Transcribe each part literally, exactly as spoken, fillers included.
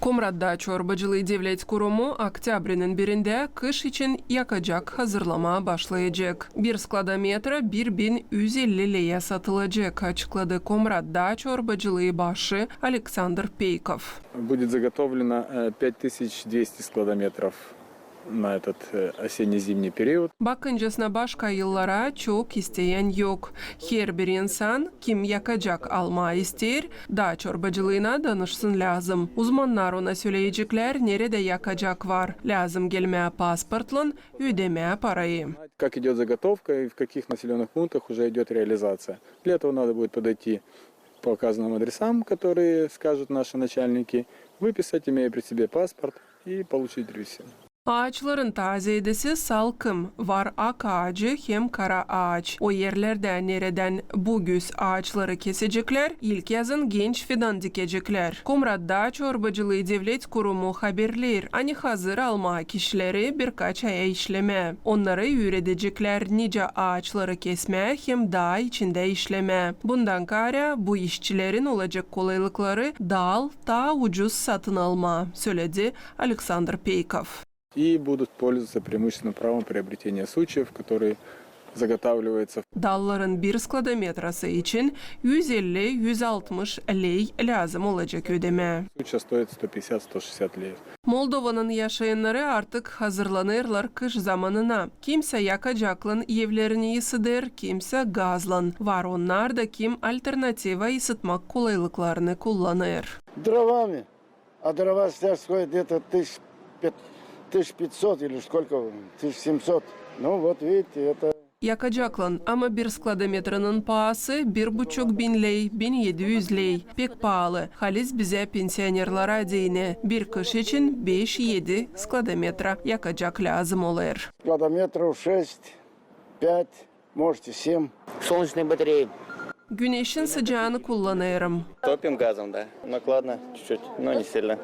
Komrat daa çorbacılıı devlet kurumu oktâbrinin birindä kış için yakacak hazırlamaa başlayacek. Bir skladometra bir bin üz elli leyä satılacek, açıkladı Komrat daa çorbacılıı başı Aleksandr Peykov. Будет заготовлено, э, пять тысяч двести складометров на этот, э, осенне-зимний период. Bakıncasına başka yıllara çok isteyän yok. Herbir insan, kim yakacak almaa isteer, daa çorbacılıına danışsın lääzım. Uzmannar ona söleyeceklär, neredä yakacak var. Lääzım gelmää pasportlan, ödemää parayı. Как идёт заготовка и в каких населённых пунктах уже идёт реализация. Для этого надо будет подойти по указанным адресам, которые скажут наши начальники, выписать, имея при себе паспорт, и получить древесину. Aaçların taazeedesi salkım, var ak aacı hem kara aaç. O erlerdä, neredän bugüz aaçları keseceklär, ilkyazın genç fidan dikeceklär. Komrat daa çorbacılıı devlet kurumu haberleer, ani hazır almaa kişileri birkaç aya işlemää. Onnarı üüredecekler, nicä aaçları kesmää hem daa içindä işlemää. Bundan kaarä bu işçilerin olacek kolaylıkları dal taa ucuz satın almaa, söledi Aleksandr Peykov. И будут пользоваться преимущественно правом приобретения сучьев, который заготавливается. Dalların bir skladometrası için üz elli, üz altmış ley lääzım olacek ödemää. Сучья стоит сто пятьдесят, сто шестьдесят лей. Moldovanın yaşayannarı artık hazırlanêrlar kış zamanına. Kimsä yakacaklan evlerini ısıdêr, kimsä gazlan. Var onnar da, kim alternativa ısıtmak kolaylıklarını kullanêr. Дровами. А дрова сейчас стоят где-то тысяч пят-, тысяч пятьсот или сколько, тысяч семьсот. Ну, вот видите, это... Yakacaklan, ama bir skladometranın paası bir buçuk bin ley, bin edi üz ley. Pek paalı. Halis bizä, pensionerlara deyni, bir kış için beş-edi skladometra yakacak lääzım olêr. Складометров шесть, пять, может, и семь. Солнечные батареи. Güneşin sıcaanı kullanêrım. Топим газом, да. Накладно чуть-чуть, но не сильно.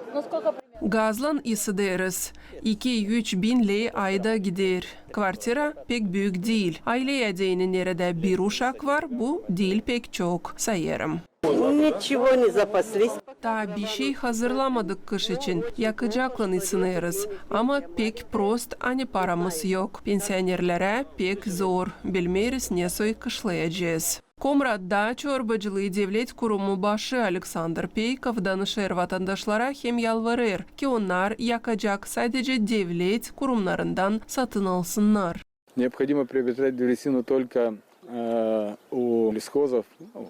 Gazlan ısıdêrız. İki-üç bin ley ayda gider. Kvartira pek büük diil. Ayleyä deyni, neredä bir uşak var, bu diil pek çok, sayêrım. Ничего не запаслись. Taa bişey hazırlamadık kış için. Yakacaklan ısınêrız. Ama pek prost, ani paramız yok. Pensionerlerä pek zor. Bilmeeriz, nesoy kışlayacez. Komrat daa çorbacılıı devlet kurumu başı Aleksandr Peykov danışêr vatandaşlara hem yalvarêr, ki onnar yakacak sadecä devlet kurumnarından satın alsınnar. Необходимо приобретать древесину только, э, у лесхозов,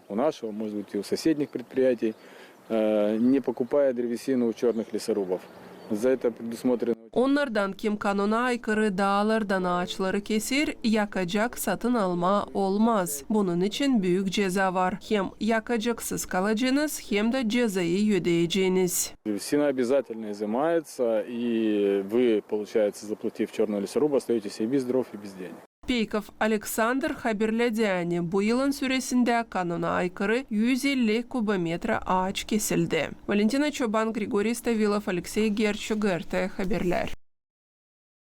у нашего, может быть, и у соседних предприятий, э, не покупая древесину у чёрных лесорубов. За это предусмотрено. Onnardan, kim kanona aykırı daalardan aaçları keser, yakacak satın almaa olmaz. Bunun için büük ceza var. Hem yakacaksız kalacenız, hem dä cezayı ödeyeceniz. Древесина обязательно изымается, и вы, получается, заплатив чёрного лесоруба, остаётесь и без дров, и без денег. Peykov Aleksandr haberledi, ani bu yılın süresindä kanona aykırı üz elli kubometra aaç kesildi. Valentina Çoban, Grigoriy Stavilov, Aleksey Gerçu, G R T Haberlär.